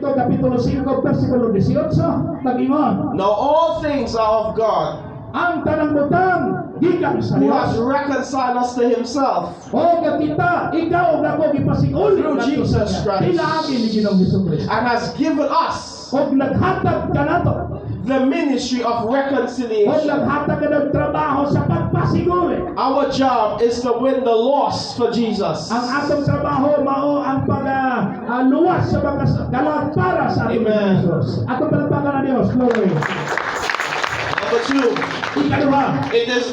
Korinto kapitulo 5 versikulo 18 nag-ingon, "Now all things are of God, ang tanang butang gikan sa who has Dios reconciled us to himself o nga kita, ikaw ug ako gipasiguli through ngadto sa Jesus niya. Christ. Pinaagi ni Ginoong Hesus. And has given us Og naghatag kanato the ministry of og reconciliation." naghatag ka trabaho sa pagpasiguli. Our job is to win the lost for Jesus. Ang atong trabaho mao ang pag luwas sa mga kalag para sa atong Amen. Jesus. Atong palakpakan ang Dios. Glory. Number two, Ikaduha, it is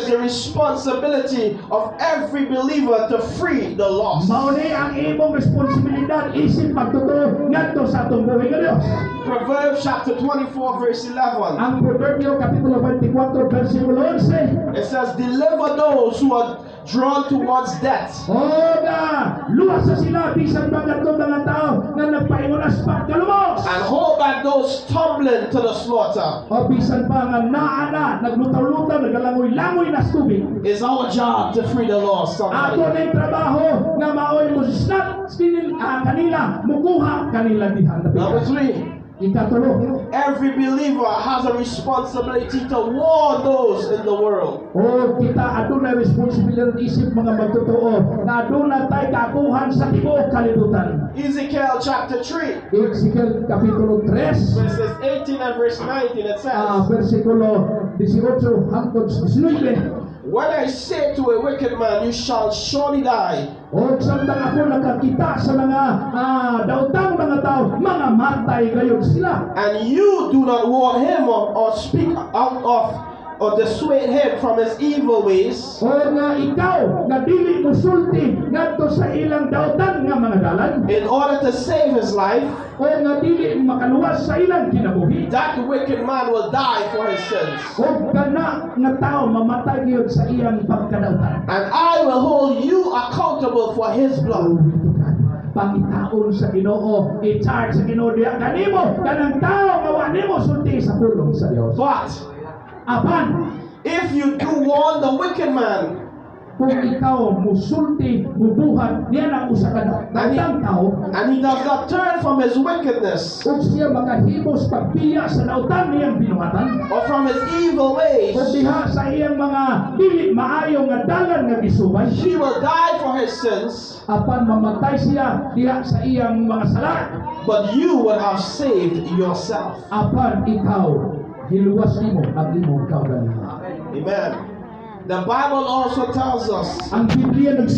the responsibility of every believer to free the lost. Mao ni ang imong responsibilidad isip pagtotoo ngadto sa atong buhi nga Dios. Proverbs chapter 24, verse 11. Ang Proverbio kapitulo 24 versikulo 11. It says, "Deliver those who are drawn towards death." Oga, luwas sa sila bisan pa kadtong mga tao nga nagpaingon sa pagkalumos. "And hold back those tumbling to the slaughter." O bisan pa nga naa na, naglutaw-lutaw, nagalangoy-langoy na sa tubig. It's our job to free the lost. Ato Somebody. Na yung trabaho nga maoy mo snap skinil kanila, mukuha kanila diha. Number three, Ikatulo, every believer has a responsibility to warn those in the world. O kita aduna responsibilidad isip mga magtotoo na aduna tay kaakuhan sa tibuok kalibutan. Ezekiel chapter 3, Ezekiel kapitulo 3, verses 18 and verse 19, it says, versikulo 18 hangtod 19. "When I say to a wicked man, 'You shall surely die,' O samtang ako nakakita sa mga daotang mga tao, mga matay gayud sila. And you do not warn him or speak out of or dissuade him from his evil ways, O nga ikaw nga dili mo sulti ngadto sa ilang daotan nga mga dalan in order to save his life, o nga dili makaluwas sa ilang kinabuhi, that wicked man will die for his sins. O kana nga tao mamatay gyud sa iyang pagkadautan. And I will hold you accountable for his blood." Glory to God. Pangitaon sa Ginoo, i-charge sa Ginoo diha kanimo kanang tao nga wa nimo sulti sa pulong sa Dios. But Apan if you do warn the wicked man, kung ikaw musulti, mubuhat niya ng usa ka daotang tao and he does not turn from his wickedness ug siya makahimos pagbiya sa dautan niyang binuhatan or from his evil ways, o diha sa iyang mga dili maayo nga dalan nga gisubay, he will die for his sins, apan mamatay siya diha sa iyang mga sala, but you would have saved yourself." apan ikaw giluwas nimo ang imong kaugalingon. Amen. The Bible also tells us Ang Biblia nag